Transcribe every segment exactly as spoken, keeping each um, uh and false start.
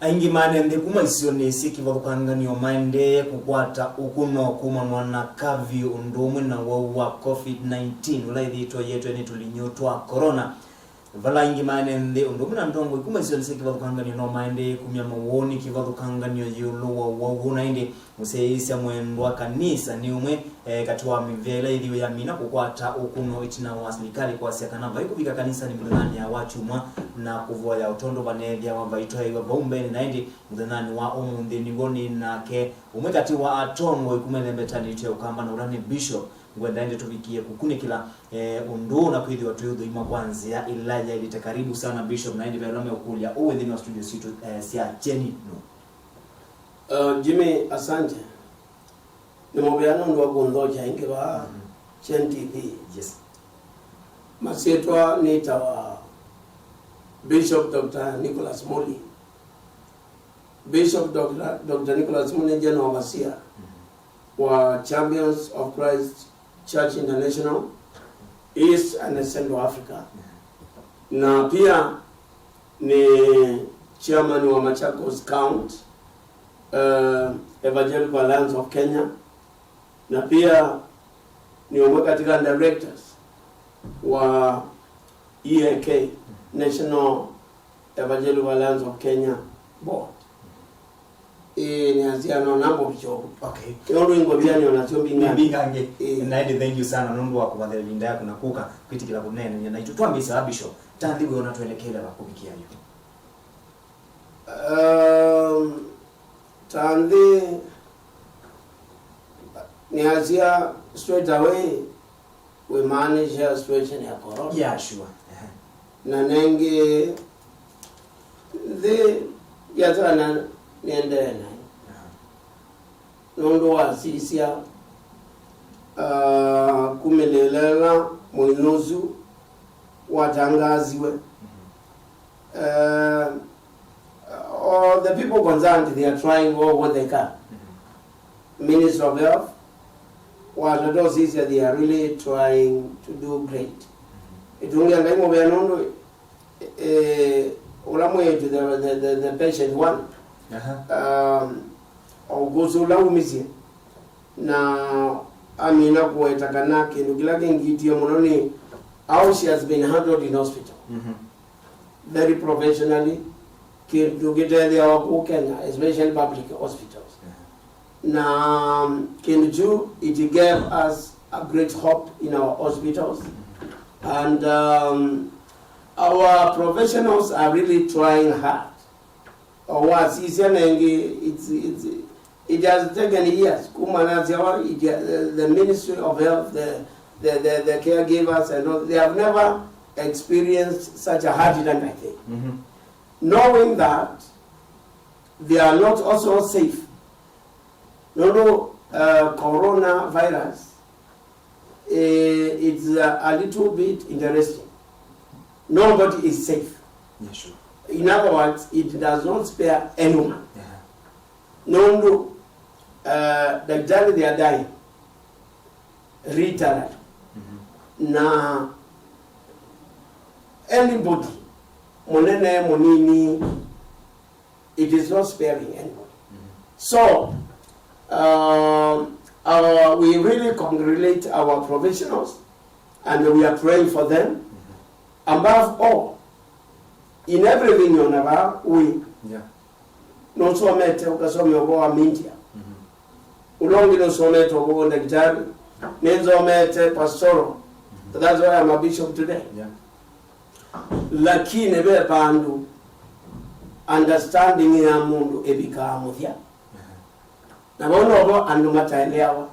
Aingĩ ma ene nthĩ kuma isionĩ syĩ kĩvathũkanganyo maendee kũkwata ũkũno kumanwa na kavyũ ũndũ ũmwe na wau wa covid nineteen ũla ĩthĩĩtwe yĩetwe nĩ tũlinyũ twa corona. Vala aingĩ ma ene nthĩ ũndũ ũmwe na ndongoi kuma isionĩ syĩ kĩvathũkanganyo no maendee kumya mawoni kĩvathũkanganyo ĩũlũ wa wau ũũ, na ĩndĩ mũsyaĩĩsya mwendwa kanisa nĩ ũmwe, eh, katĩ wa mĩvĩa ĩla yĩthĩwe yamina kũkwata ũkũno ĩtina wa silikalĩ kwasya kana vai kũvika kanisanĩ mũthenyanĩ ya Wakyumwa na kũvoya, o tondũ vaneethĩawa vaitwaĩwa vau mbeenĩ, na ĩndĩ mũthenyanĩ wa ũmũnthĩ nĩw'o nĩ nake ũmwe katĩ wa atongoi kuma ĩlembetanĩ yitũ ya Ũkamba, na ũla nĩ Bishop. Ngwenda ĩndĩ tũvikĩe kũkunĩkĩla, eh, ũndũ ũũ na kwĩthĩwa twĩ ũthũima kwa nzĩa ĩla yaĩlĩte. Karibu sana Bishop, na ĩndĩ ve ala meũkũlya ũũ nthĩnĩ wa studio sitũ, eh, sya Kyeni nũũ? Uh, Jimmy, asante. Nĩ mũvea nũndũ wa kũnthokya ĩngĩ vaa Kyeni T V. Yes. Masyĩtwa nĩtawa Bishop Doctor Nicholas Muli. Bishop Doctor, Doctor Nicholas Muli nĩ General Overseer wa Champions of Christ Church International, East and Central Africa. Na pia ni chairman wa Machakos County, uh, Evangelical Alliance of Kenya. Na pia ni umwe katika directors wa E A K, National Evangelical Alliance of Kenya Board. Ĩĩ, nĩasya no namba ũvikya ũu. Okay. Nũndũ ingũvia nĩ onasyo mbingangĩ. Mbingangĩ. Ĩĩ. Na ĩndĩ thank you sana nũndũ wa kũvathĩa ĩvinda yaku na kũka kwĩtĩkĩla kũneenany'a naitũ. Twambĩĩsya, Bishop, ta nthĩ wĩona twelekele va kũvikĩa yu? Um, ta nthĩ nĩasya straight away, we manage a situation ya corona. Yeah, sure. Ehe. Na nengĩ nthĩ biacara na nĩendee nayo. Aha. Nũndũ wasisya, ah, kumĩlĩĩla ĩla mũinũ ũsu watangaasiwe. Mhm. Uh, all the people concerned, they are trying all what they can. Mhm. Ministry of Health, watata ũsisya, they are really trying to do great. Mhm. Ĩtũngĩa Ngai mũvea nũndũ, eh, ũla mwĩĩtu, the, the, the, the patient one, aha, um, ũkũsĩ ũla umisye, na amina kũweta kana kĩndũ kĩla kĩngitie mũno nĩ how she has been handled in hospital. Mhm. Very professionally, kĩndũ kĩtethĩawa kũu Kenya, especially public hospitals. Yeah. Na, um, kĩndũ kyu, it gave us a great hope in our hospitals. And, um, our professionals are really trying hard. O wasisya nengĩ, it's, it's, it has taken years. Kuma nasyawa, it, the, the Ministry of Health, the, the, the, the caregivers and all, they have never experienced such a hard time, I think. Mhm. Knowing that they are not also safe. Nũndũ, uh, coronavirus, eh, it's a, a little bit interesting. Nobody is safe. Yeah, sure. In other words, it does not spare anyone. Yeah. Nũndũ, uh, daktari they are dying. Literally. Mhm. Na anybody, mũnene, mũnini, it is not sparing anybody. Mhm. So, um, uh, we really congratulate our professionals and we are praying for them. Mhm. Above all, in everything, ona vaa wĩ. Yeah. Nũsomete, ũkasomea ũvoo wa media. Mhm. Ũla ũngĩ nũsomete ũvoo wa ndakĩtalĩ. Nĩnzomete pastoral. Mhm. That's why I'm a bishop today. Yeah. Lakini ve vandũ understanding ya mũndũ ĩvikaa mũthya. Aha. Na vau novo andũ mataeleawa.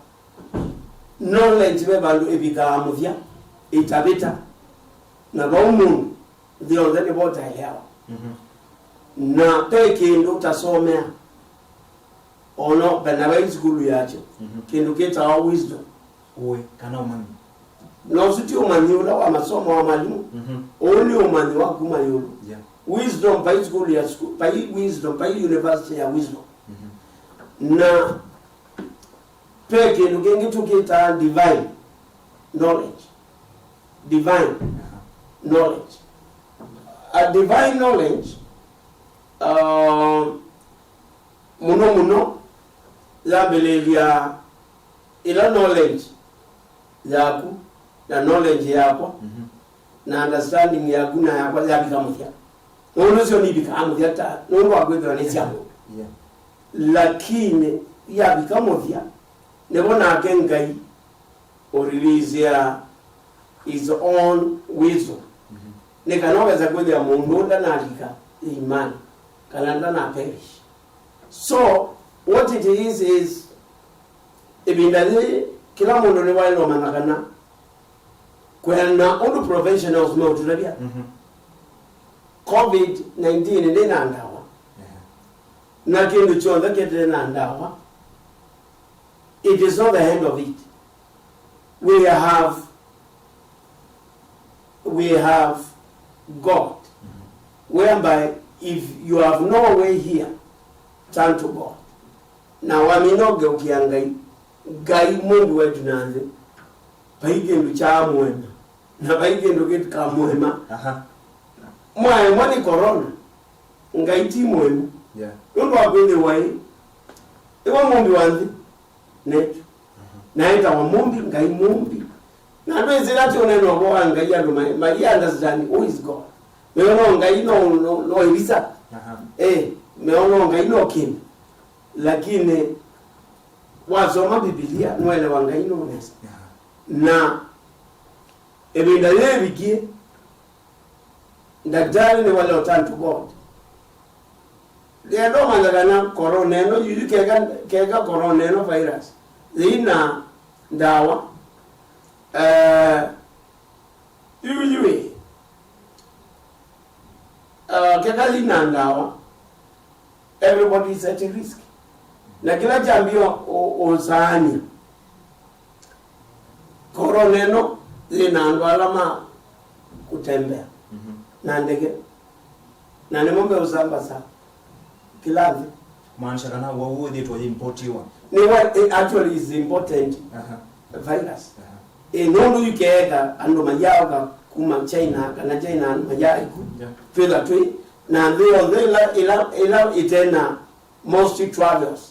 Knowledge ve vandũ ĩvikaa mũthya, ĩtavĩta. Na vau mũndũ nthĩ yonthe nĩvo ũtaeleawa. Mhm. Na ve kĩndũ ũtasomea, ono kana vai sukulu yakyo, mhm, kĩndũ kĩtawa wisdom. Ũĩ, kana ũmanyi. Na ũsu ti ũmanyi ũla wa masomo wa mwalimũ. Mhm. Ũũ nĩ ũmanyi wa kuma ĩũlũ. Yeah. Wisdom, vai sukulu ya sukulu, vai wisdom, vai university ya wisdom. Mhm. Na ve kĩndũ kĩngĩ tũkĩtaa divine knowledge. Divine, aha, knowledge. A divine knowledge, uh, Mũno mũno, yambĩlĩlya ĩla knowledge yaku na knowledge yakwa, mhm, na understanding yaku na yakwa yavika mũthya. Nũndũ syo nivikaa mũthya ta nũndũ wa kwĩthĩwa nĩ sya mũndũ. Yeah. Lakini yavika mũthya, nĩvo nake Ngai ũreleasea his own wisdom. Mhm. Nĩ kana ũkesa kwĩthĩa mũndũ ndanalika ĩimanĩ, kana ndanaperish. So, what it is, is, ĩvinda yĩĩ, kĩla mũndũ nĩwaĩlwe ũmanya kana kwĩana ũndũ professionals meũtũtavya, mhm, covid nineteen ndĩ na ndawa. Yeah. Na kĩndũ kyonthe kĩte na ndawa, it is not the end of it. We have, we have God, whereby if you have no way here, turn to God. Na wamina ũgeũkĩa Ngai, Ngai mũmbi wetu na nthĩ, vai kĩndũ kya mũema. Na vai kĩndũ kĩkamũema. Aha. Mwaemwa nĩ corona, Ngai ti mũemu. Yeah. Nũndũ wa kwĩthĩwa ĩ, ĩwe mũmbi wa nthĩ netu. Aha. Na etawa mũmbi, Ngai mũmbi. Na andũ ĩsĩ ĩla tũnena ũvoo wa Ngai, andũ ma- ma- understand who is God. Meona Ngai no, no, no ĩvisa. Aha. Eh, meona Ngai no kĩndũ. Lakini wasoma Bibilia, nũelewa Ngai no nesa. Aha. Na ĩvinda yĩvikie, ndakĩtalĩ nĩwalea ũtantu God. Ndĩenda ũmanya kana corona ĩno, yuyu keka, keka corona ĩno virus yĩi na ndawa. Eh, yuyu ĩ, eh, keka yĩi na ndawa, everybody is at risk. Na kĩla kyambia ũ- ũsaany'a, corona ĩno yĩ na andũ ala ma kũtembea, mhm, na ndege, na nĩmo meũsambasa kĩla nthĩ. Maanisha kana wau wĩthĩtwe yĩ importiwa. Nĩ wa- it actually is important, aha, virus. Aha. Ĩ, nũndũ ikeeka andũ mayaoka kuma China, kana China andũ mayaiku, yeah, twĩtha twĩ na nthĩ yonthe ĩla, ĩla, ĩla ĩtena most travels.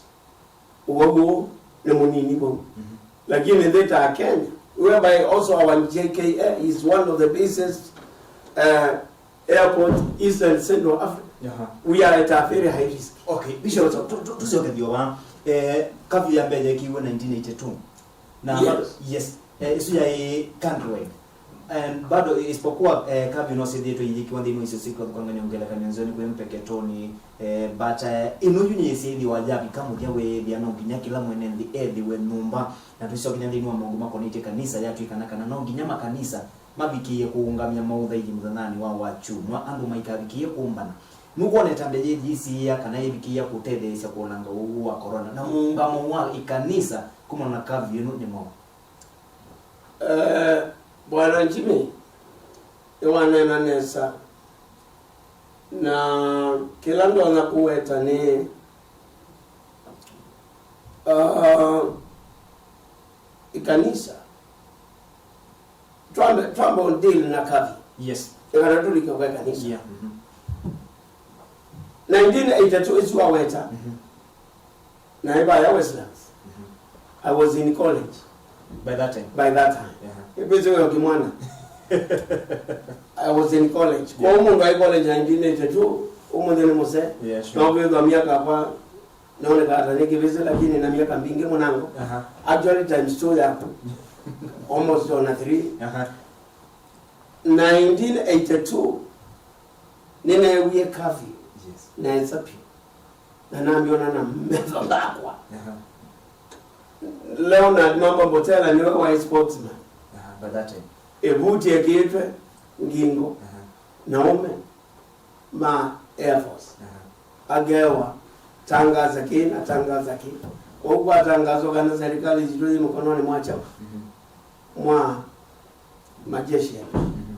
Ũwau ũũ nĩ mũnini vau. Mhm. Lakini nthĩ ta Kenya, whereby also our J K A is one of the busiest, uh, airport East and Central Africa. Aha. We are at a very high risk. Okay, Bishop, tu- tu- tusyoke thio wa, eh, curfew ya mbee yekiwe nineteen eighty-two. Na, yes, yes, eh, isu yaĩ countrywide. And bado isipokuwa, eh, curfew no syĩthĩĩtwe iyĩkiwa nthĩnĩ wa isio syĩkwa thukangany'o ngelekany'o nzeo nĩ kũya mpeketoni, eh, but, eh, ĩno yu nĩyĩsĩĩthĩwa yavika mũthya wĩĩthĩa no nginya kĩla mwene nthĩ ethĩwe nyũmba. Na twĩsokenya nthĩnĩ wa maũndũ makonetye kanisa, yatw'ĩkana kana no nginya makanisa mavikĩĩe kũũngamya maũthaithi mũthenyanĩ wa Wakyumwa, andũ maikavikĩĩe kũmbana. Nũkwona ĩtambya yĩthi yĩsiĩĩa kana yĩvikĩĩa kũtetheesya kũlanga ũwau wa corona na mũũngamo wa ĩkanisa kumana na curfew ĩno nĩ mwaũ? Eh, Bwana Jimmy, nĩwaneena nesa, na kĩla ndonya kũweta nĩ, uh, ĩkanisa. Twambe, twambe ũdeal na curfew. Yes. Ĩkana tũlike kwa ĩkanisa. Yeah. Mhm. Nineteen eighty-two ĩsu waweta. Mhm. Na ĩvaya Westlands. Mhm. I was in college. By that time. By that time. Yeah. Ĩpĩsĩ wĩo kĩmwana. I was in college. Kwa, yeah, mũndũ aĩ college nineteen eighty-two, ũmũnthĩ nĩ mũsee. Yeah, sure. No kwĩthwa myaka kwa Naoneka ata nĩ kĩvĩsĩ, lakini na myaka mbingĩ mũnango. Aha. Actually, times two yaku. Almost on a three. Aha. Nineteen eighty-two, nĩneewie curfew. Yes. Nesa vyũ. Na namyona na metho makwa. Aha. Leonard Mamba Mbotela nĩwe waĩ spokesman. Aha, by that time. Ĩvuti ekĩĩtwe ngingo. Aha. Na ũme ma Air Force. Aha. Akewa, tangaza kĩ na tangaza kĩ. Kwoou kwatangaswa kana serikali yitũ yĩ mũkononĩ mwa kyaũ? Mhm. Mwa majeshi ya. Mhm.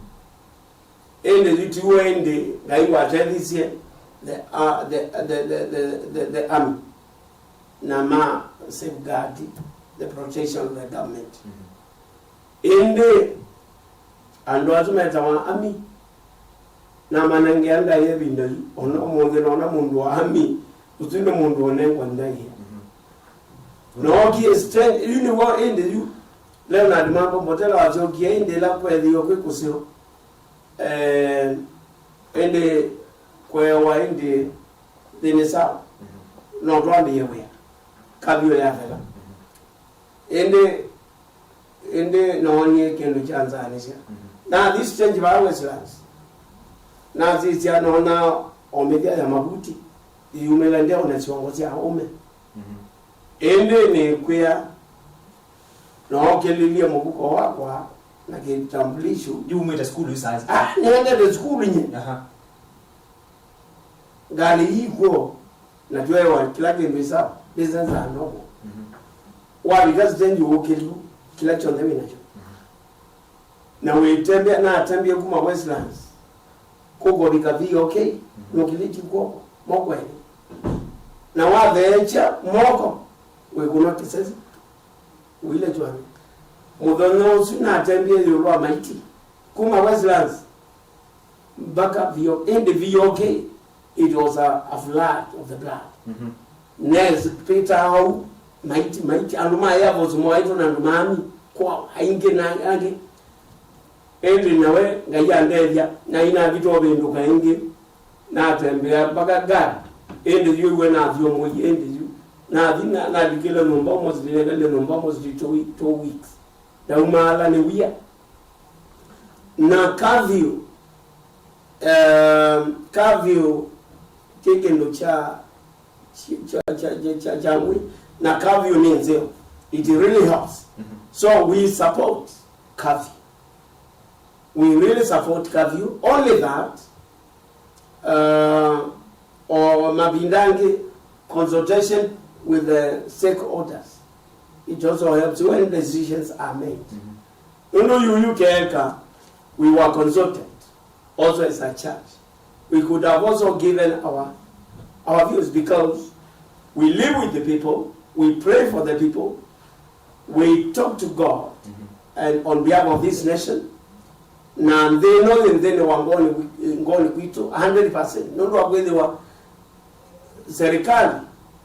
Ĩndĩ yu tiw'o ĩndĩ Ngai watethisye the, uh, the, the, the, the, the, the army na ma safeguard the protection of the government. Mhm. Ĩndĩ andũ asu metawa army, namanengea ndaĩa ĩvinda yu, o na ũmũnthĩ noona mũndũ wa army Ũsu nĩ mũndũ ũnengwa ndaĩa. Mhm. Nookie stage, yu nĩw'o ĩndĩ yu Leonard Mambo Mbotela wasyokie ĩndĩ ĩla kweethĩiwe kwĩ kũseo. Eh, ĩndĩ kweewa ĩndĩ thĩnĩ sawa. Mhm. No twambĩĩe wĩa. Kavio yathela. Mhm. Ĩndĩ, ĩndĩ noonie kĩndũ kya nzaanĩsya. Mhm. Nathi stage vaa Westlands. Nasisya noona o mĩthya ya mavuti iyumĩla ndeũna syongo sya ũme. Mhm. Ĩndĩ nĩkwĩa nookĩlilye mũvuko wakwa na kĩtambulisho. Yu umĩte sukulu yu saa isu? Ah, nĩendete sukulu nye. Aha. Ngalĩ ii kw'o, na tweewa kĩla kĩndũ ĩ sawa, business as normal. Mhm. Wavika stage ũkĩlyu, kĩla kyonthe wĩ nakyo. Mhm. Na wĩtembea, natembie kuma Westlands, kũkovika V O K, mhm, nũkĩlĩtye kw'oko, mokoeni. Na watheekya moko, wĩkũnwa kĩsesi, ũile kywanĩ. Mũthenya ũsu natembie ĩũlũ wa maiti, kuma Westlands, mpaka V O K, ĩndĩ V O K, it was a, a flood of the blood. Mhm. Nesi Peter au, maiti, maiti, andũ ma Air Force moaĩtwe na andũ ma army, kwa aingĩ na angĩ. Ĩndĩ nawe Ngai andethya, na inavitwa ũvĩndũka ĩngĩ, natembea mpaka Gad, ĩndĩ yu ĩwe nathi ũmũi, ĩndĩ yu. Nathi na, nalikĩle nyũmba almost, nĩnekalile nyũmba almost two, two weeks. Ndaumaala nĩ wia. Na curfew, um, curfew ti kĩndũ kya, kya, kya, kya, kya, kya ngui. Na curfew nĩ nzeo. It really helps. Mhm. So we support curfew. We really support curfew. Only that, uh, o mavinda angĩ consultation with the stakeholders. It also helps when decisions are made. Mhm. Nũndũ yuyu keka, we were consulted also as a church. We could have also given our, our views because we live with the people, we pray for the people, we talk to God, mhm, and on behalf of this nation, na nthĩ ĩno yĩ nthĩnĩ wa ngoonĩ wi-, ngoonĩ kwitũ one hundred percent. Nũndũ wa kwĩthĩwa serikali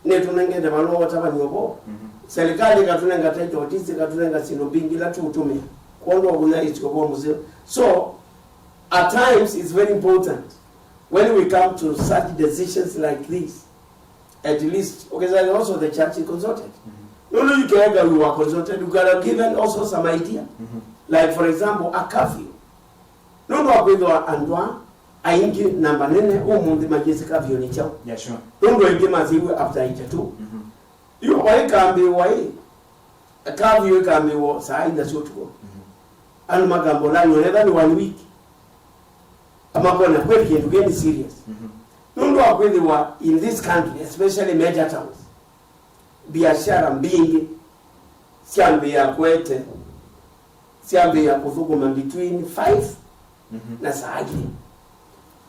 nĩtũnengete vala ũtavany'a ũvoo. Mhm. Serikali ĩkatũnenga title deeds, ĩkatũnenga syĩndũ mbingĩ ila tũũtũmĩa kwondũ wa kũnyaĩĩsya ũvoo mũseo. So, at times, it's very important when we come to such decisions like this, at least, okay, so also the church is consulted. Mhm. Nũndũ you can, you are consulted, you could have given also some idea. Mhm. Like, for example, a curfew. Nũndũ wa kwĩthĩwa andũ aa aingĩ namba nene ũmũnthĩ mayĩsĩ curfew nĩ kyaũ. Yeah, sure. Nũndũ aingĩ masĩiwe after eighty-two. Mhm. Yu waĩ kambĩĩwa ĩ, curfew ĩkambĩĩwa saa inya sya ũtukũ. Mhm. Andũ makambũlanĩwa, etha nĩ one week. Amakona kweli kĩndũ kĩĩ nĩ serious. Mhm. Nũndũ wa kwĩthĩwa in this country, especially major towns, biashara mbingĩ syambĩĩa kwete, syambĩĩa kũthũkũma between five, mhm, na saa ilĩ.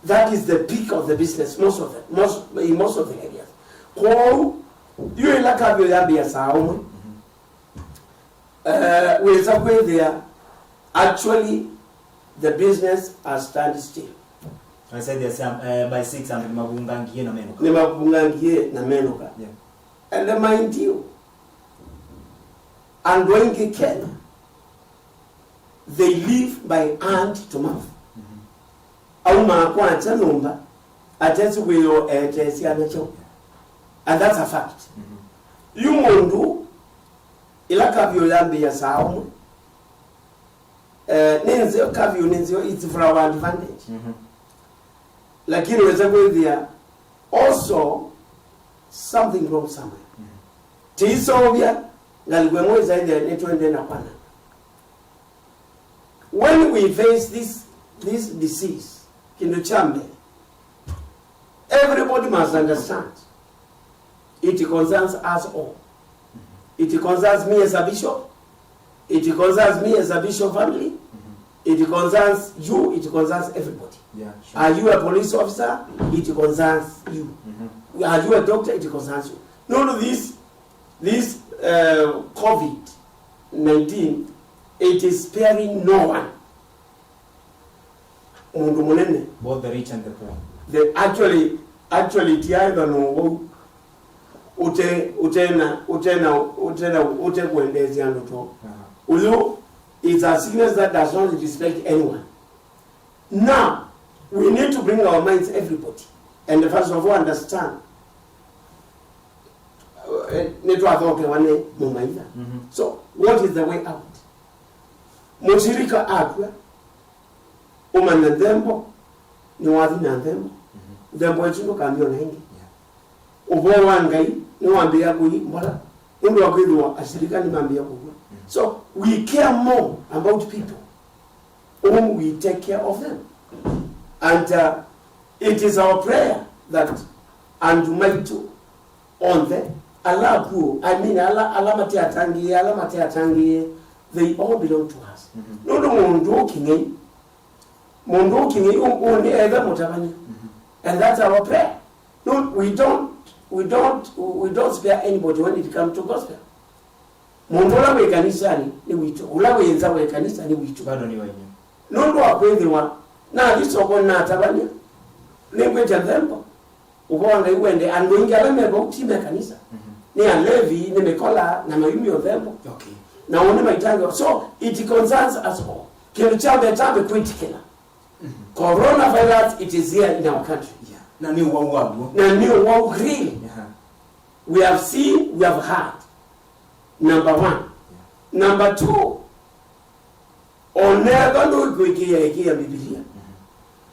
That is the peak of the business, most of the, most, in most of the areas. Kwoou, yu ĩla curfew yambĩĩa saa ũmwe, mhm, eh, wĩsa kwĩthĩa, actually, the business has stand still. Asaithia sya, eh, by six andũ nĩmavungangie na menũka. Nĩmavungangie na menũka. Yeah. And mind you, andũ aingĩ Kenya, they live by hand to mouth. Mhm. Aumaa kwakya nyũmba, atesi wĩoo eetee syana kyaũ. And that's a fact. Mhm. Yu mũndũ, ĩla curfew yambĩĩa saa ũmwe, eh, nĩ nzeo, curfew nĩ nzeo, it's for our advantage. Mhm. Lakini wĩsa kwĩthĩa also something wrong somewhere. Mhm. Tĩiseũvya ngalĩko ĩmwe ĩsaĩthĩa nĩtũendee na kwananga. When we face this, this disease, kĩndũ kya mbee, everybody must understand it concerns us all. It concerns me as a bishop. It concerns me as a bishop family. It concerns you. It concerns everybody. Yeah, sure. Are you a police officer? It concerns you. Mm-hmm. Are you a doctor? It concerns you. None of this, this, uh, COVID nineteen, it is sparing no one. Mũndũ mũnene. Both the rich and the poor. The, actually, actually, ti either no wau. ũte, ũtena, ũtena, ũtena, ũtekwendeesya andũ too. Aha. Ũyũ is a sickness that does not respect anyone. Now, we need to bring our minds, everybody, and first of all understand, uh, nĩtwathokewa nĩ mũmaitha. Mhm. So, what is the way out? Mũshirika akw'a, ũmanya nthembo, nĩwathi na nthembo. Mhm. Nthembo ĩsu ndũkamĩona ĩngĩ. Yeah. Ũvoo wa Ngai nĩwambĩĩa kũi mbola, nũndũ wa kwĩthĩwa ashirika nĩmambĩĩa kũkw'a. Mhm. So, we care more about people whom we take care of them. And, uh, it is our prayer that andũ maitũ onthe, ala akuũ, I mean, ala, ala mateatangĩĩe, ala mateatangĩĩe, they all belong to us. Mhm. Nũndũ mũndũ ũkĩng'ei, mũndũ ũkĩng'ei ũ-, ũ-, nĩ etha mũtavany'a. Mhm. And that's our prayer. No, we don't, we don't, we don't spare anybody when it comes to gospel. Mũndũ ũla wĩ kanisanĩ nĩ witũ, ũla wĩ nza wa ĩkanisa nĩ witũ. Bado nĩ wenyu. Nũndũ wa kwĩthĩwa nathi soko natavany'a, nĩngwĩtya nthembo. Ũvoo wa Ngai wende, andũ aingĩ ala me vau ti me kanisa. Mhm. Nĩ alevi, nĩ mĩkola, na mayumya ũthembo. Okay. Na ũu nĩ maitangĩwa. So, it concerns us all. Kĩndũ kya mbee twambe kwĩtĩkĩla. Mhm. Coronavirus, it is here in our country. Yeah. Na nĩ ũwau waw'o. Na nĩ ũwau real. Yeah. We have seen, we have heard. Number one. Yeah. Number two, onethwa ndũkwĩkĩĩa ĩkĩĩa Mbivilia. Mhm.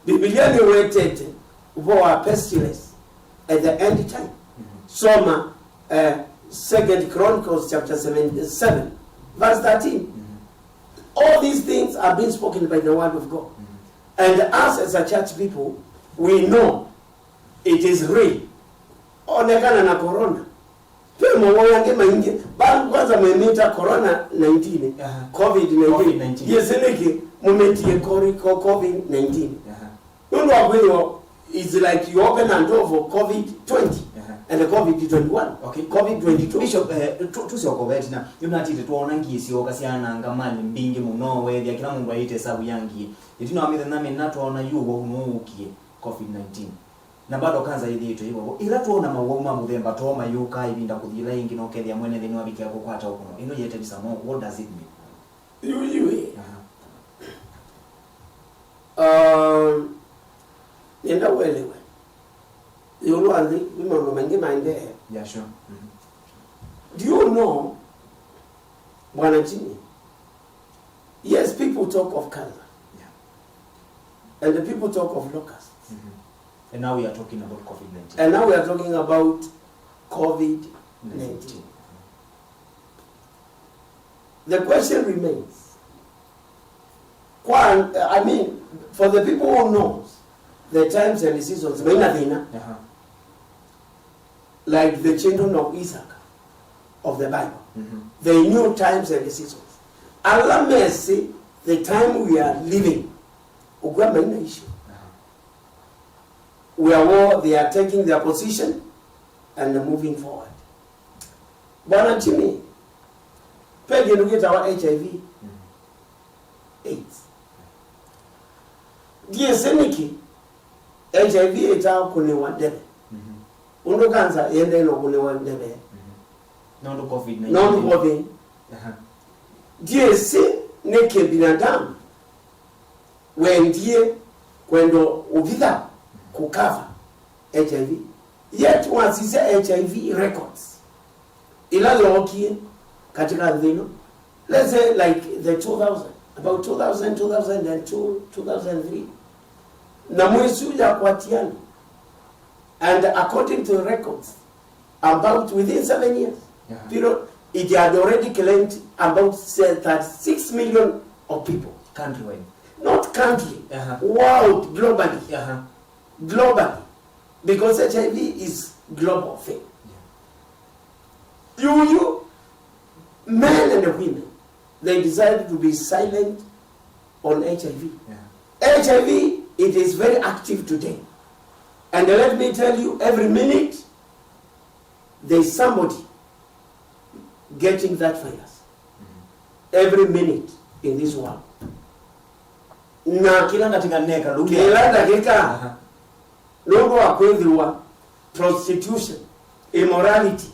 Mbivilia nĩwetete ũvoo wa pestilence at the end time. Mhm. Soma, eh, Second Chronicles chapter seven, seven, verse thirteen. Mhm. All these things are being spoken by the word of God. Mhm. And us as a church people, we know it is real. Onekana na corona. Twĩ mowau angĩ maingĩ. Ba-, kwanza mwĩmĩta corona nineteen, aha, covid nineteen. covid nineteen. Yĩsĩ nĩkĩ mũmĩtie kori-, ko-, covid nineteen? Aha. Nũndũ wa kwĩthĩwa, it's like you open a door for covid twenty, aha, and the covid twenty-one, okay, covid twenty-two. Bishop, eh, tu-, tusyoka ũvetina, nĩũnatĩte twaona ngie syooka syananga mali mbingĩ mũno, weethĩa kĩla mũndũ aĩte ĩsavu ya ngie. Ĩtina wa mĩthenya mĩna twaona yu ũwau nũũkie covid nineteen. Na bado kanza yĩthĩĩtwe yĩ vo. Ĩla twoona mawau ma mũthemba too mayũkaa ĩvinda kũthi ĩla yĩngĩ, na ũkethĩa mwene nthĩ nĩwavikĩa kũkwata ũkũno, ĩno yĩete visa mo, what does it mean? Yu, yu, ĩ. Aha. Um, nenda ũelewe. Ĩũlũ wa nthĩ, nĩ maũndũ maingĩ maendee. Yeah, sure. Mhm. Do you know, Bwana Jimmy, yes, people talk of cancer. Yeah. And the people talk of locusts. Mhm. And now we are talking about covid nineteen. And now we are talking about covid nineteen. The question remains, kwa, I mean, for the people who knows the times and the seasons, maina thĩna. Aha. Like the children of Issachar of the Bible. Mhm. They knew times and seasons. Ala mesĩ the time we are living, ũkw'a maina icio. Aha. We are all, they are taking their position and moving forward. Bwana Jimmy, pe kĩndũ kĩtawa H I V. Mhm. AIDS. Ndiĩsĩ nĩkĩ H I V ĩtaa kũnĩwa ndeve. Mhm. Ũndũ kanza yendee na kũnĩwa ndeve. Mhm. Nũndũ covid nineteen. Nũndũ covid. Aha. Ndiĩsĩ nĩkĩ binadamu wendie kwenda ũvitha kũkava H I V. Yet wasisya H I V records ila yookie katika nthĩ ĩno, let's say, like, the two thousand, about two thousand, two thousand two, two thousand three, na mwĩsu yakwatia andũ. And according to records, about within seven years, yeah, period, it had already claimed about, say, thirty-six million of people. Countrywide. Not country, uh-huh, world, globally. Uh-huh. Globally, because H I V is global thing. Yeah. You, you, men and women, they decided to be silent on H I V. Yeah. H I V, it is very active today. And let me tell you, every minute, there's somebody getting that virus. Mhm. Every minute in this world. Na kĩla ndatĩka neka lũu. Kĩla ndatĩka. Aha. Nũndũ wa kwĩthĩwa prostitution, immorality,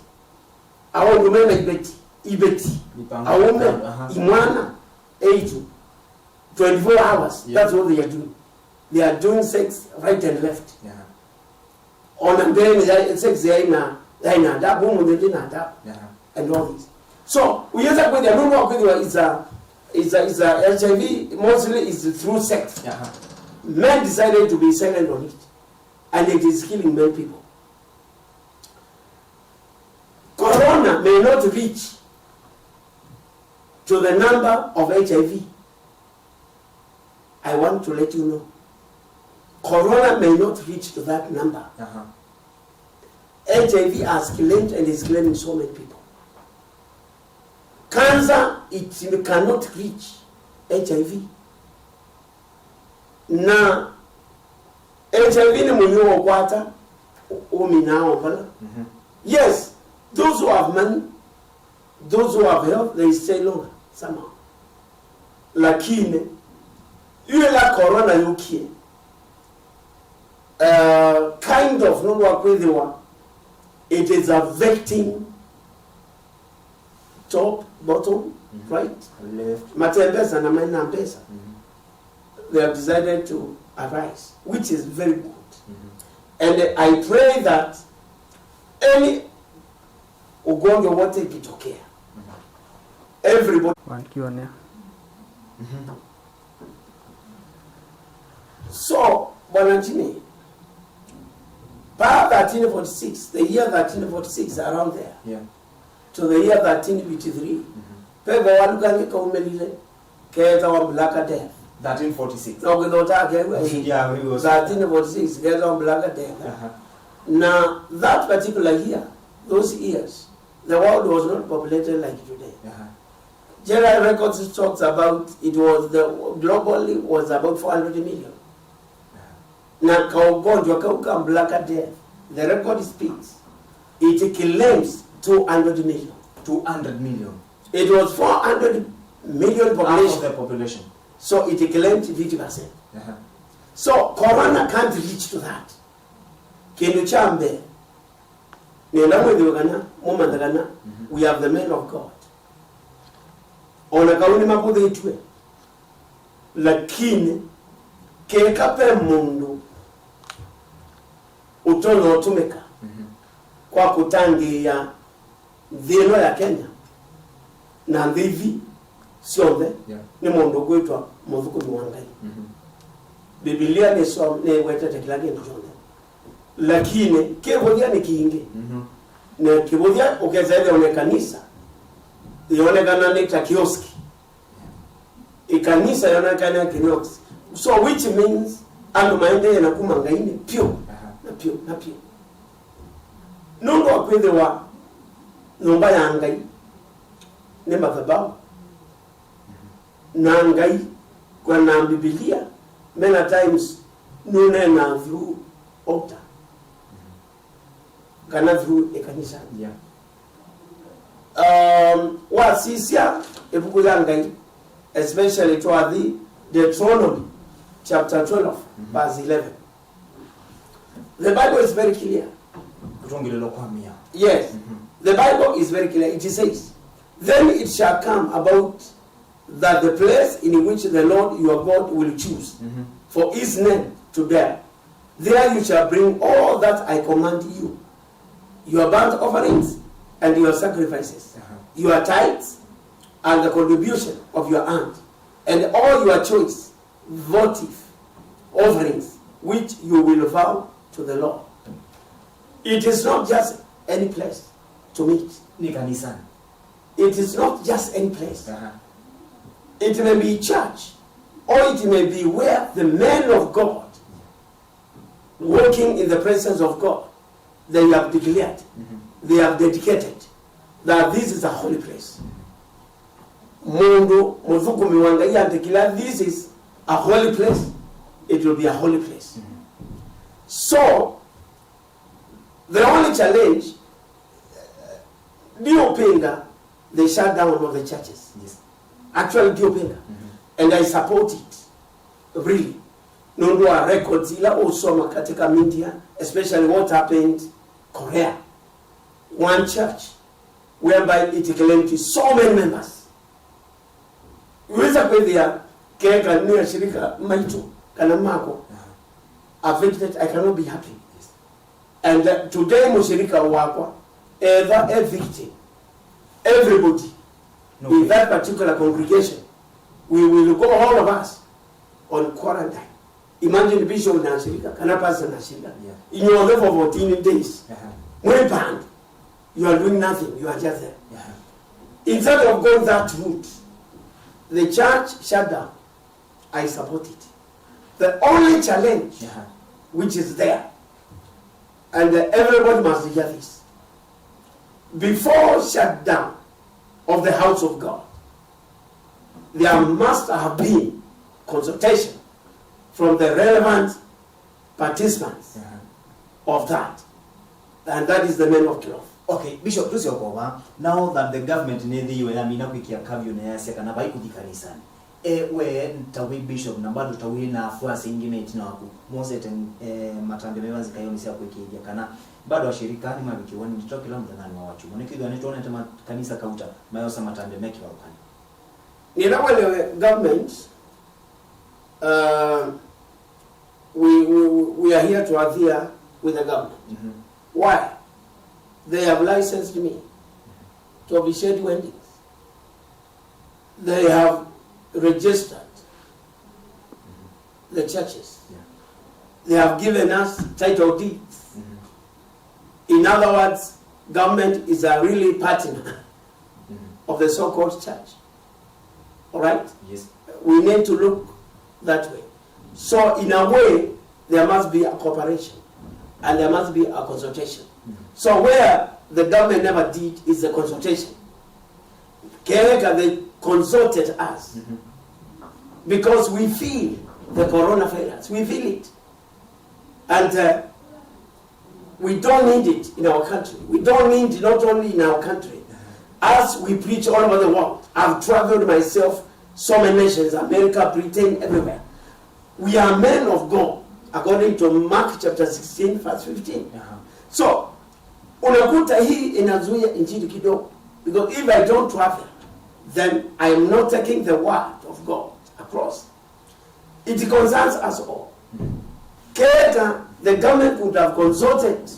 Aũndũ mena iveti, iveti. Mipango aũme, kando, aha. Imwana, eight, twenty-four hours. Yeah. That's what they are doing. They are doing sex right and left. Yeah. Ona mbele ya sex ya ina, ya ina adabu, humu ndio ina adabu. Yeah. And all this. So, uyeza kwenda nungu wa kwenda is a, is a, is a H I V mostly is through sex. Yeah. Men decided to be silent on it. And it is killing many people. Corona may not reach to the number of H I V. I want to let you know. Corona may not reach to that number. Uh-huh. H I V has claimed and is claiming so many people. Cancer, it cannot reach H I V. Na H I V nĩ mũnyũ ũkwata ũminaa o vala. Mhm. Yes, those who have money, those who have health, they stay longer somehow. Lakini, yu ĩla corona yũkie, uh, kind of, nũndũ wa kwĩthĩwa, it is affecting top, bottom, mhm, right? Left. Mate mbesa na maina mbesa. Mhm. They have decided to arise, which is very good. Mhm. And I pray that any ugonjwa wote ikitokea, mhm, everybody. One Q and A. Mhm. So, Bwana Jimmy, by thirteen forty-six, the year thirteen forty-six, around there, yeah, to the year thirteen fifty-three, mhm, ve vawalu kangĩ kaumĩlile keetawa Black Death. Thirteen forty-six. Na ũkĩthota kewe, yeah, we was thirteen forty-six, keetawa Black Death. Uh-huh. Na that particular year, those years, the world was not populated like today. Uh-huh. General Records talks about it was the, globally was about four hundred million. Uh-huh. Na kaugonjwa kau ka Black Death, the record speaks, it claims two hundred million. Two hundred million. It was four hundred million population. Out of the population. So it claimed fifty percent. Uh-huh. So corona can't reach to that. Kĩndũ kya mbee, nenda mwĩthĩwe kana, mũmanthe kana, mhm, we have the men of God. Ona kau nĩmakũthĩtw'e, lakini keka ve mũndũ ũtonya ũtũmĩka, mhm, kwa kũtangĩĩa nthĩ ĩno ya Kenya na nthĩ ithi syonthe, yeah, nĩ mũndũ ũkwĩtwa mũthũkũmi wa Ngai. Mhm. Mbivilia nĩso-, nĩwetete kĩla kĩndũ kyonthe. Lakini kĩvũthya nĩ kingĩ. Mhm. Na kĩvũthya ũkesa ĩthĩwa nĩ kanisa, yonekana nĩ ta kioski. Ĩkanisa yonekana kioski. So which means andũ maendee na kuma Ngainĩ pyũ, aha, na pyũ, na pyũ. Nũndũ wa kwĩthĩwa nyũmba ya Ngai nĩ mathabaũ. Na Ngai, kwa na Mbivilia, many times, nũneenaa through altar. Kana through ĩkanisa. Yeah. Um, wasisya ĩvuku ya Ngai, especially twathi Deuteronomy chapter twelve, mhm, verse eleven. The Bible is very clear. Kũtũngĩlĩlwa kwa mĩao. Yes. Mhm. The Bible is very clear. It says, "Then it shall come about that the place in which the Lord your God will choose, mhm, for his name to dwell, there you shall bring all that I command you, your burnt offerings and your sacrifices, uh-huh, your tithes and the contribution of your hand, and all your choice votive offerings which you will vow to the Lord." It is not just any place to meet. Nĩ kanisani. It is not just any place. Uh-huh. It may be church, or it may be where the men of God, walking in the presence of God, they have declared, mm-hmm, they have dedicated that this is a holy place. Mũndũ mũthũkũmi wa Ngai andĩkĩla, "This is a holy place," it will be a holy place. Mm-hmm. So, the only challenge, ndiũpinga the shutdown of the churches. Yes. Actually, ndiũpinga. Mm-hmm. And I support it, really. Nũndũ wa records ila ũsoma katika media, especially what happened Korea. One church whereby it claimed so many members. Wĩsa kwĩthĩa keka nĩ ashirika maitũ kana makwa affected, I cannot be happy. And uh, today mũshirika wakwa, etha a victim, everybody in that particular congregation, we will go, all of us, on quarantine. Imagine bishop na ashirika kana pastor na ashirika, inyuothe for fourteen days, mwĩ band, you are doing nothing, you are just there. Instead of going that route, the church shut down. I support it. The only challenge which is there, and uh, everybody must hear this, before shutdown of the house of God, there must have been consultation from the relevant participants of that, and that is the men of twelve. Okay, Bishop, tusiokova, now that the government nĩthĩiwe yamina kwĩkĩa curfew na yasya kana vai kũthi kanisani, e, we ta wĩ bishop na bado ta wĩ na afuasi aingĩ me ĩtina waku, mwosete, e, matambya meva nzikayonĩ sya kũĩkĩĩthya kana bado ashirika nĩmavikĩwa nĩ ndeto kĩla mũthenyanĩ wa wakyumwa? Nĩkwĩthĩwa nĩtwonete makanisa kauta mayosa matambya me kĩvathũkany'o. Nĩla welewe government, uh, we, we, we are here to adhere with the government. Why? They have licensed me to officiate weddings. They have registered the churches. They have given us title deeds. In other words, government is a really partner of the so-called church. All right? Yes. We need to look that way. So in a way, there must be a cooperation and there must be a consultation. So where the government never did is the consultation. Keka, they consulted us because we feel the coronavirus, we feel it. And uh, we don't need it in our country. We don't need it not only in our country. As we preach all over the world, I've traveled myself so many nations, America, Britain, everywhere. We are men of God, according to Mark chapter sixteen, verse fifteen. So, unakuta hii inazuia injili kidogo. Because if I don't travel, then I am not taking the word of God across. It concerns us all. Keka, the government could have consulted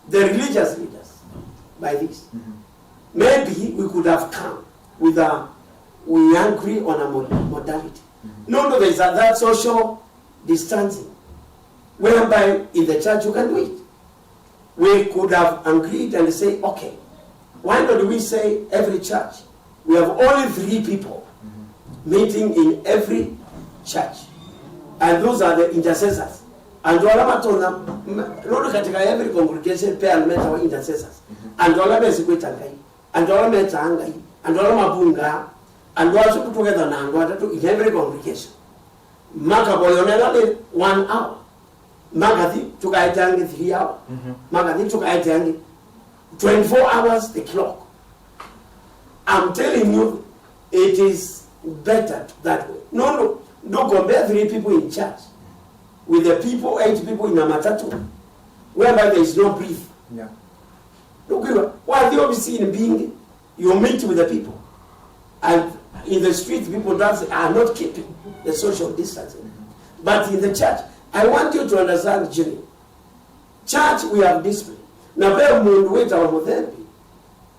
the religious leaders by this. Maybe we could have come with a, we agree on a modality. No, no, there is a, that social distancing whereby in the church you can do it. We could have agreed and say, okay, why don't we say every church, we have only three people meeting in every church, and those are the intercessors. Andũ ala matonya, nũndũ katika every congregation pe andũ metawa intercessors, andũ ala mesi kwĩta Ngai, andũ ala metaa Ngai, andũ ala mavungaa, andũ asu tũketha na andũ atatũ in every congregation. Makavoya ona ĩla nĩ one hour, makathi tũkaete angĩ three hour, makathi tũkaete angĩ twenty-four hours the clock. I'm telling you, it is better that way. No, no, don't compare three people in church with the people, eight people in a matatu, whereby there is no breathe. Yeah. Ndũkwĩw'a, wathi ovisinĩ mbingĩ, you meet with the people. And in the street, people that are not keeping the social distancing. But in the church, I want you to understand, Jimmy, church, we have discipline. Na ve mũndũ wĩtawa mũthembi,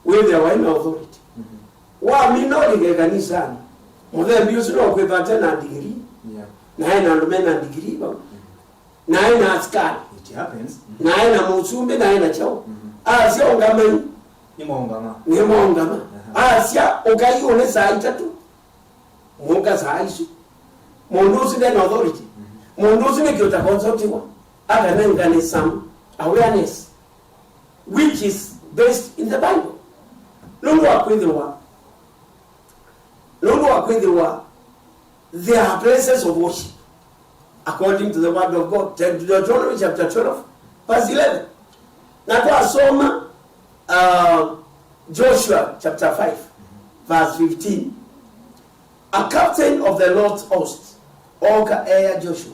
wĩthĩawa ena authority. Wamina ũlike kanisanĩ, mũthembi ũsu no kwĩthwa ate na ndigiri, na ena andũ mena ndigiri vau. Na ena asikali. It happens. Na ena mũsumbĩ, na ena kyaũ. Asya ũngamai. Nĩmaũngama. Nĩmaũngama. Asya ũkai ũnĩ saa itatũ. Mũka saa isu. Mũndũ ũsu ndena authority. Mũndũ ũsu nĩkĩ ũtakonsultiwa. Akanengane some awareness which is based in the Bible. Nũndũ wa kwĩthĩwa, nũndũ wa kwĩthĩwa, there are places of worship according to the word of God. Deuteronomy chapter twelve, verse eleven. Na twasoma, uh, Joshua chapter five, verse fifteen. A captain of the Lord's host ooka eea Joshua,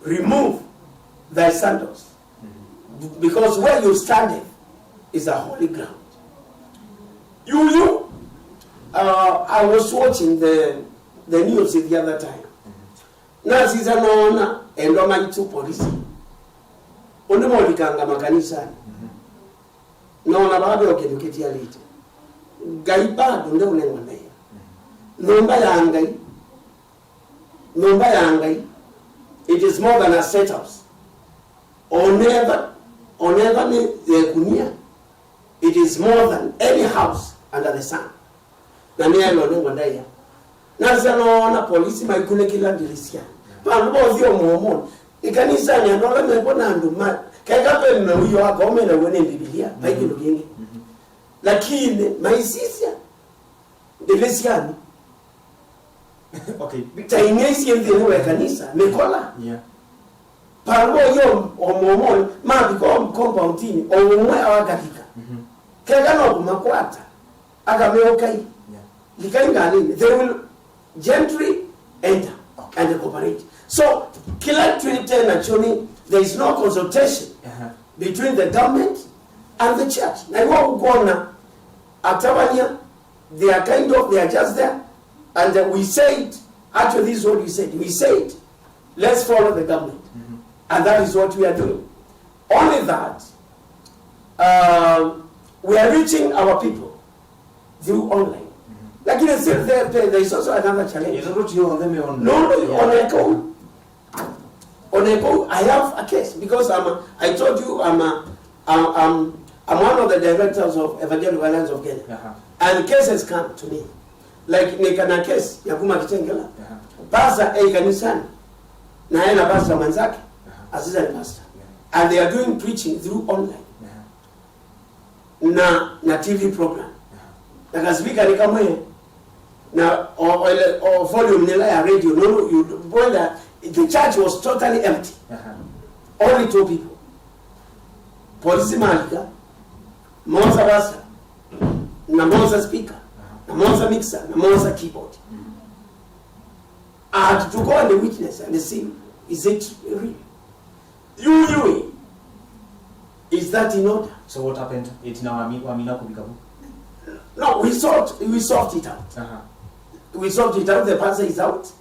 remove thy sandals, because where you standeth is a holy ground. You, you, uh, I was watching the, the news the other time. Nasisya noona endwa maitũ polisi. Ũndũ molikanga makanisani. Noona vaa ve o kĩndũ kĩtialĩte. Ngai bado ndeũnengwa ndaĩa. Nyũmba ya Ngai, nyũmba ya Ngai, it is more than a state house. Onetha, onetha nĩ yekunia, it is more than any house under the sun. Na nĩaĩlwe nĩ ngwa ndaĩa. Nasya noona polisi maikunĩkĩla ndilisyanĩ. Vandũ vothi o mũomonĩ. Ĩkanisanĩ andũ ala mevo na andũ ma, keka ve na ũio wa kao menaw'o nĩ Mbivilia, vai kĩndũ kĩngĩ. Lakini maisisya ndilisyanĩ. Okay. Ta inya isyĩ nthĩnĩ wa ĩkanisa, mĩkola. Yeah. Vandũ vothi o mũomonĩ, mavika o compoundinĩ, o ũmwe awakathika. Keka no kũmakwata. Akameũkai. Yeah. Likai ngalĩnĩ. They will gently enter and cooperate. So, kĩla twĩte nakyo nĩ, there is no consultation between the government and the church. Na iwe ũkwona atavany'a, they are kind of, they are just there. And uh, we said, actually, this is what we said. We said, let's follow the government. And that is what we are doing. Only that, um, we are reaching our people through online. Lakini still there, there, there is also another challenge. Nũndũ oneka ũu, oneka ũu, I have a case because I'm a, I told you I'm a, I'm, I'm, I'm one of the directors of Evangelical Alliance of Kenya. And cases come to me. Like, nĩ kana case ya kuma Kitengela. Pastor e kanisani. Na ena pastor mwenzake, assistant pastor. And they are doing preaching through online. Na, na T V program. Na kaspeaker nĩ kamwe. Na o, o, o volume nĩla ya radio. No, no, you, brother, the church was totally empty. Only two people. Polisi malika, mosa pastor, na mosa speaker, na mosa mixer, na mosa keyboard. And to go and witness and see, is it real? You, you, is that in order? So what happened? Ĩtina wami-, wamina kũvika vu? No, we solved, we solved it out. We solved it out. The pastor is out,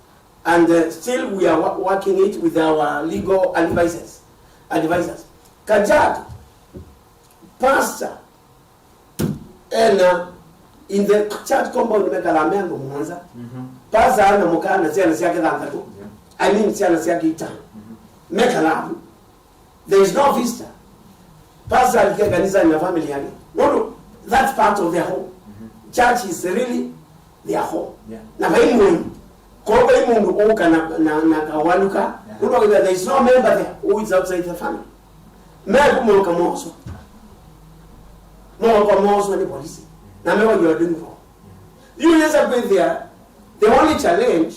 and uh, still we are wo-, working it with our legal advisors. Advisors. Kajiado, pastor ena, in the church compound mekalaa me andũ mũonza. Pastor ana mũka na syana syake thanthatũ. I mean, syana syake itano. Mekalaa vu. There is no visitor. Pastor alike kanisani na family yake. No, no, that's part of their home. Church is really their home. Na vai mũndũ, ko vai mũndũ ũka na, na, na kawaluka. Nũndũ there is no member there who is outside the family. Meku moka moso. Moka moso nĩ polisi. Na mewa you are doing wrong. You just kwĩthĩa, the only challenge,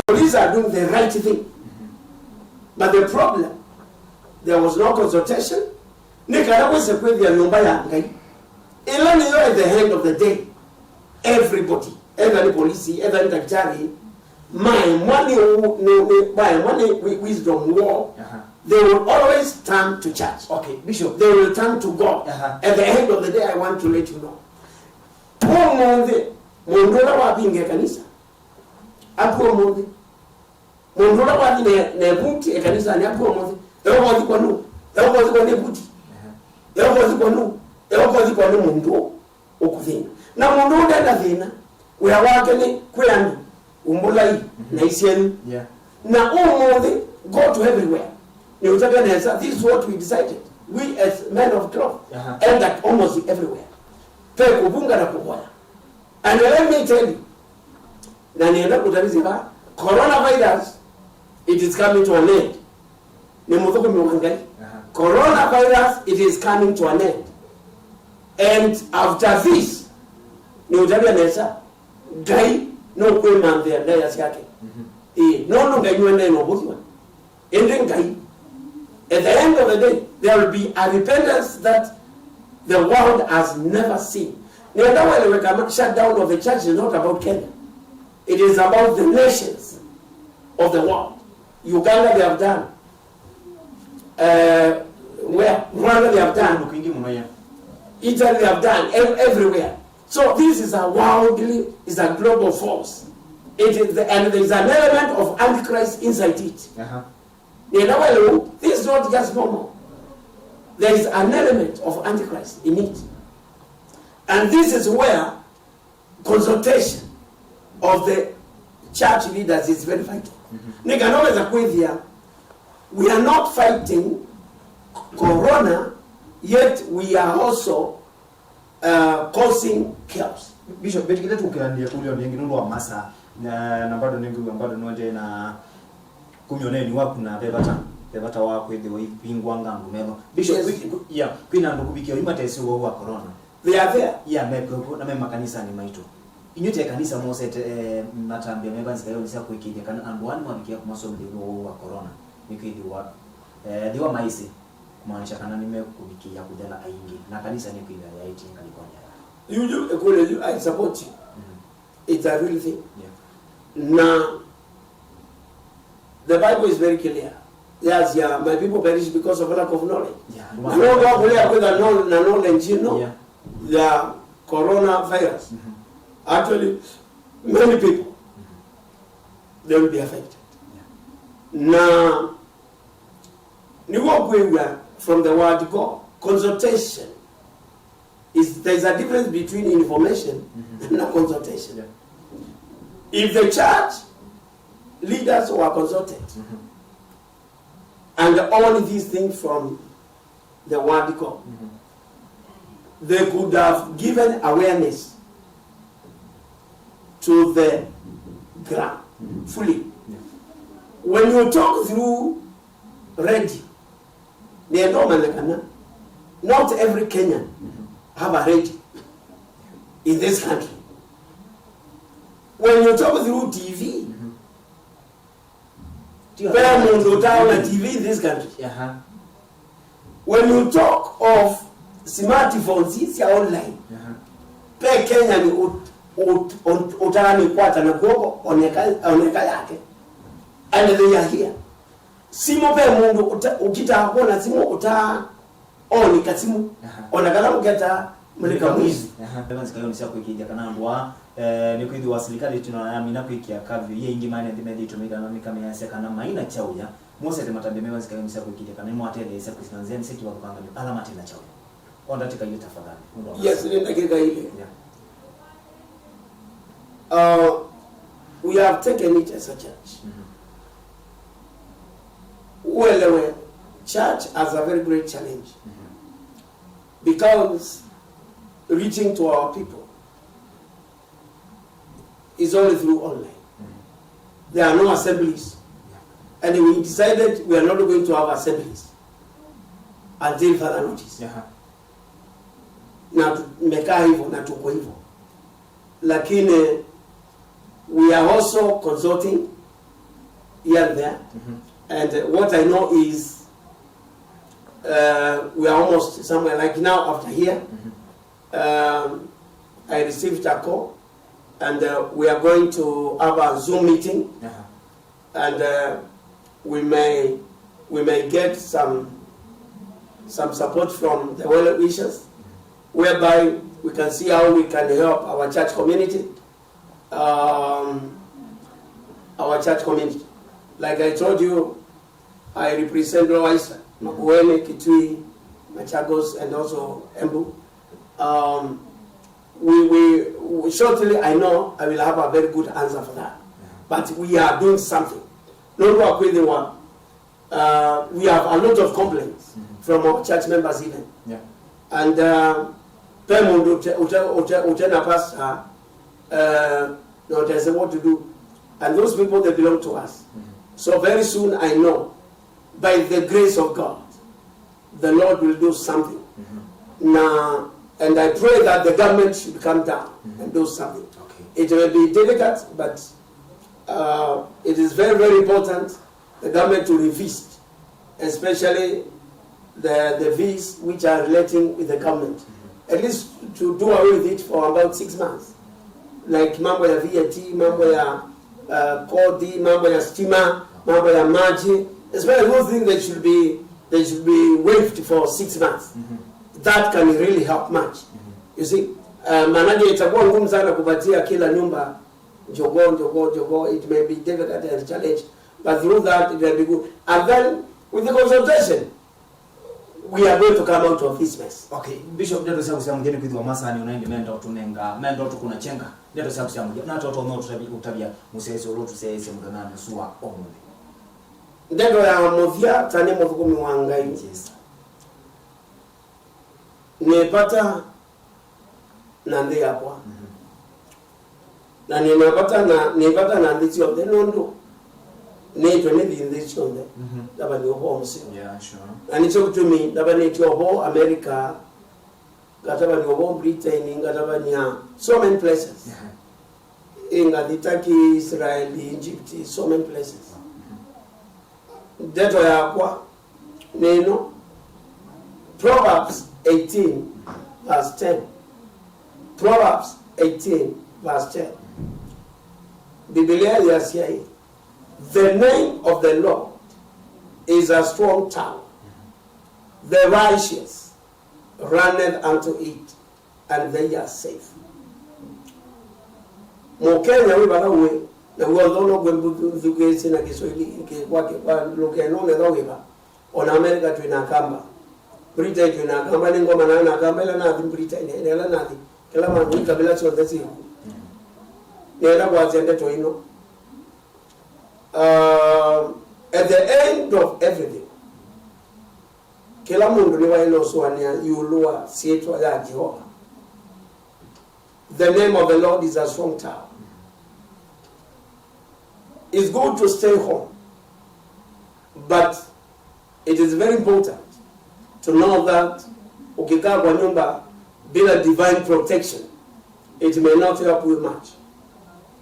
police are doing the right thing. But the problem, there was no consultation. Nĩ kana wĩse kwĩthĩa nyũmba ya Ngai. Ĩla nĩyo at the end of the day, everybody, either nĩ polisi, either nĩ ndakitari, maemwa nĩ ũ-, nĩ, nĩ, maemwa nĩ wi-, wisdom woo, they will always turn to church. Okay, Bishop. They will turn to God. At the end of the day, I want to let you know. Ũmũnthĩ, mũndũ ũla wavinga ĩkanisa, akw'a ũmũnthĩ. Mũndũ ũla wathi na, na ĩvuti ĩkanisanĩ, akw'a ũmũnthĩ. Eũkothikwa nũ? Eũkothikwa nĩ ĩvuti? Eũkothikwa nũ? Eũkothikwa nĩ mũndũ ũkũthĩna. Na mũndũ ũndenda thĩna, wĩa wake nĩ kwĩ andũ, umbũlai na isyenu. Na ũmũnthĩ, go to everywhere. Nĩ ũtavya nesa, this is what we decided. We as men of cloth, enda almost everywhere. Pe kũvunga na kũvoya. And let me tell you, na nĩenda kũtavĩsya va, coronavirus, it is coming to an end. Nĩ mũthũkũmi wa Ngai. Coronavirus, it is coming to an end. And after this, nĩ ũtavya nesa, Ngai nũkwĩmanthĩa ndaĩa syake. Ĩĩ, nũndũ Ngai nĩwendae na ũvũthw'a. Ĩndĩ Ngai, at the end of the day, there will be a repentance that the world has never seen. Nĩenda welewe kana shutdown of the church is not about Kenya. It is about the nations of the world. Uganda, they have done. Uh, where? Rwanda, they have done. Kũndũ kwingĩ mũno, yeah. Italy, they have done. Ev-, everywhere. So this is a worldly, is a global force. It is the, and there is an element of antichrist inside it. Aha. Nenda welewe, this is not just normal. There is an element of antichrist in it. And this is where consultation of the church leaders is very vital. Mhm. Nĩ kana weza kwĩthĩa, we are not fighting corona, yet we are also uh, causing chaos. Bishop, mbĩtĩkĩle tũkĩanĩe kũlyo nĩngĩ nũndũ wa masaa, na, na bado nĩngwĩw'a bado nũendee na kumya ũneeni waku, na ve vata, ve vata wa kwĩthĩwa ivingwa ngangu melo. Bishop, yes, kwĩ, kwĩ, yeah, kwĩna andũ kũvikĩa yu matesĩ ũwau wa corona. They are there. Yeah, mekw'o na me makanisanĩ maitũ. Inyw'ĩ te kanisa mosete, eh, matambya meva nzika yonĩ sya kũĩkĩĩthya kana andũ aa nĩmavikĩa kũmasomethya ĩũlũ wa ũwau wa corona? Nĩkwĩthĩwa, eh, ethĩwa maĩsĩ, kumaanisha kana nĩmekũvikĩĩa kũthela aingĩ, na kanisa nĩkwĩthĩa yaĩtye ngalĩkonĩ ya thayũ. Yuyu ĩkũlyo yu, I support you. Mhm. It's a real thing. Yeah. Na the Bible is very clear. Yes, yeah, my people perish because of lack of knowledge. Yeah. Na nũndũ wa kũlea kwĩtha no-, na knowledge ĩno, yeah, ya coronavirus. Mhm. Actually, many people, mhm, they will be affected. Yeah. Na nĩw'o kwĩw'a from the word go, consultation is, there is a difference between information, mhm, na consultation. Yeah. If the church leaders were consulted, mhm, and all these things from the word go, mhm, they could have given awareness to the ground, mhm, fully. Yeah. When you talk through radio, nĩenda ũmanye kana not every Kenyan, mhm, have a radio in this country. When you talk through T V, mhm, ve mũndũ ũtaona T V in this country. Aha. When you talk of smartphones sya online, aha, ve Kenyan ũt-, ũt-, ũt-, ũtanĩkwata na kw'oko oneka, oneka yake. And they are here. Simũ, ve mũndũ ũta-, ũkitaa kwona simũ ũtaa ooni kasimũ, aha, ona kana ũketa mũlika mwizi. Aha. Nzika yonĩ sya kũĩkĩĩthya kana andũ aa, eh, nĩkwĩthĩwa silikalĩ ĩtina yamina kwĩkĩa kavyu, ye ingĩ maene nthĩ methĩĩtwe maitananĩka measya kana maina kyaũya. Mosete matambya meva nzika yonĩ sya kũĩkĩĩthya kana nĩmwateleesya kwĩsĩla nzĩanĩ sya kĩvathũkangany'o ala mate na kyaũya. Kwa ndatĩka ilĩ tafadhali, nũndũ wa masaa. Yes, nĩ ndakĩka ilĩ. Yeah. Uh, we have taken it as a church. Mhm. Uelewe, church has a very great challenge. Mhm. Because reaching to our people is only through online. Mhm. There are no assemblies. Yeah. And we decided we are not going to have assemblies until further notice. Yeah. Na tumekaa hivyo na tuko hivyo. Lakini we are also consulting here and there. Mhm. And, uh, what I know is, uh, we are almost somewhere like now after here. Mhm. Um, I received a call and, uh, we are going to have a Zoom meeting. Aha. And, uh, we may, we may get some, some support from the well wishers, whereby we can see how we can help our church community, um, our church community. Like I told you, I represent Lower Eastern, Makueni, Kitui, Machakos, and also Embu. Um, we, we, we, shortly, I know I will have a very good answer for that. But we are doing something. Nũndũ wa kwĩthĩwa, uh, we have a lot of complaints, mhm, from our church members even. Yeah. And, uh, ve mũndũ ũte, ũte, ũte, ũte na pastor, uh, na ũtesĩ what to do. And those people, they belong to us. Mhm. So very soon, I know, by the grace of God, the Lord will do something. Mhm. Na, and I pray that the government should come down, mhm, and do something. Okay. It will be difficult, but, uh, it is very, very important the government to revisit, especially the, the fees which are relating with the government. Mhm. At least to do away with it for about six months. Like mambo ya V A T, mambo ya, uh, kodi, mambo ya stima, mambo ya maji, especially those things that should be, they should be waived for six months. Mhm. That can really help much. Mhm. You see? Uh, maanake itakuwa ngumu sana kupatia kila nyumba jogoo, jogoo, jogoo. It may be difficult and challenge, but through that it may be good. And then with the consultation, we are going to come out of this mess. Okay, Bishop, ndeto syaku sya mũthya nĩ kwĩthĩwa masani ona ĩndĩ menda ũtũnenga, menda ũtũkũna chenga. Ndeto syaku sya mũthya, na toto no tũtavya, ũtavya mũsyaĩĩsya ũla ũtũsyaĩĩsye mũthenyanĩ ũsu wa ũmũnthĩ. Ndeto ya mũthya, ta nĩ mũthũkũmi wa Ngai. Yes. Nĩ vata na nthĩ yakwa. Mhm. Na nĩ na vata na, nĩ vata na nthĩ syonthe, nũndũ nĩtwe nĩ nthĩ syonthe. Mhm. Ndavani ũvoo mũseo. Yeah, sure. Na nĩkyo kĩtumi ndavanĩtye ũvoo America, ngatavany'a ũvoo Britain, ngatavany'a so many places. Mhm. Ĩ, ngathi Turkey, Israel, Egypt, so many places. Mhm. Ndeto yakwa nĩ ĩno, Proverbs eighteen verse ten. Proverbs eighteen verse ten. Biblia yasya ĩ, "The name of the Lord is a strong tower. The righteous runneth unto it, and they are safe." Mũkenya wĩ vala ũĩ, na w'o nthona kwĩ mbũthukĩĩsye na Kĩswahili kĩ-, kwa, kwa lũkeno nethwa wĩva. Ona America twĩ na Akamba. Britain twĩ na Akamba, nĩ ngoma na na Akamba ĩla nathi Britain, ĩla nathi. Kĩla vandũ, ikabila syonthe syĩ. Nĩenda kwasya ndeto ĩno. Uh, at the end of everything, kĩla mũndũ nĩwaĩle ũsũanĩa ĩũlũ wa syĩtwa ya Yeova. The name of the Lord is a strong tower. It's good to stay home, but it is very important to know that ũkĩkaa kwa nyũmba bila divine protection, it may not help you much.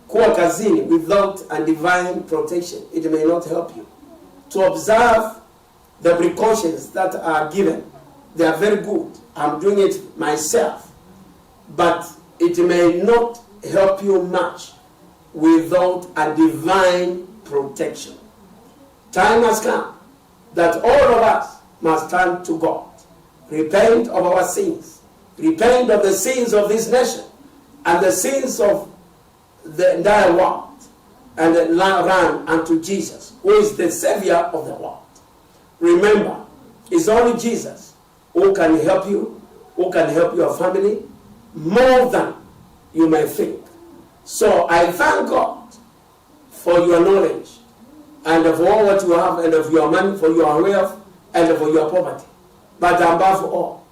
Kuwa kazini without a divine protection, it may not help you. To observe the precautions that are given, they are very good. I'm doing it myself. But it may not help you much without a divine protection. Time has come that all of us must turn to God, repent of our sins, repent of the sins of this nation and the sins of the entire world, and la-, run unto Jesus, who is the Savior of the world. Remember, it's only Jesus who can help you, who can help your family more than you may think. So I thank God for your knowledge and for all what you have and of your money, for your wealth and for your poverty. But above all,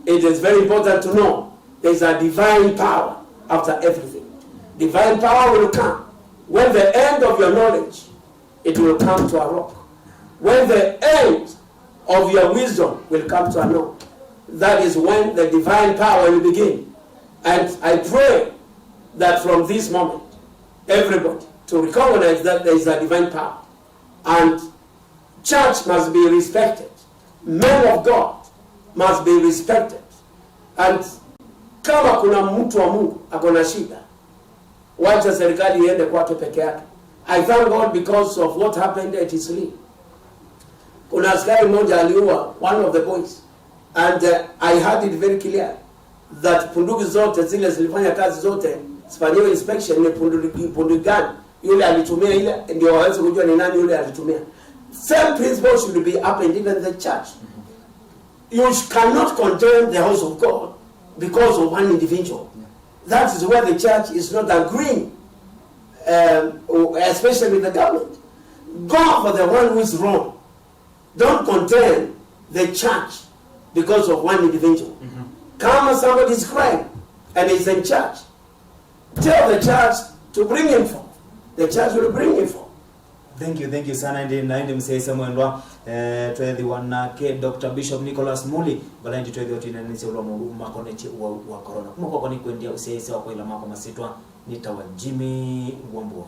it is very important to know there is a divine power after everything. Divine power will come when the end of your knowledge, it will come to a rock. When the end of your wisdom will come to a knock, that is when the divine power will begin. And I pray that from this moment, everybody to recognize that there is a divine power. And church must be respected. Men of God must be respected. And kama kuna mtu wa Mungu ako na shida, wacha serikali iende kwake peke yake. I thank God because of what happened at Eastleigh. Kuna askari mmoja aliua one of the boys, and uh, I heard it very clear that bunduki zote zile zilifanya kazi zote zifanyiwe inspection, ni bunduki, bunduki gani yule alitumia ile, ndio waweze kujua ni nani yule alitumia. Same principle should be happened even the church. You sh-, cannot condemn the house of God because of one individual. That is why the church is not agreeing, um, especially with the government. Go for the one who is wrong. Don't condemn the church because of one individual. Mhm. Kama somebody is crying and is in church, tell the church to bring him forth. The church will bring him forth. Thank you, thank you sana. Ĩndĩ na ĩndĩ mũsyaĩĩsya mwendwa, eh, tweethĩwa nake Doctor Bishop Nicholas Muli, vala ĩndĩ tweethĩwa twĩnanĩsya ũla maũndũ makonetye ũwau wa corona. Kuma kwakwa nĩ kwendea ũsyaĩĩsya wa kwaĩla makwa masyĩtwa nĩtawa Jimmy Wambua.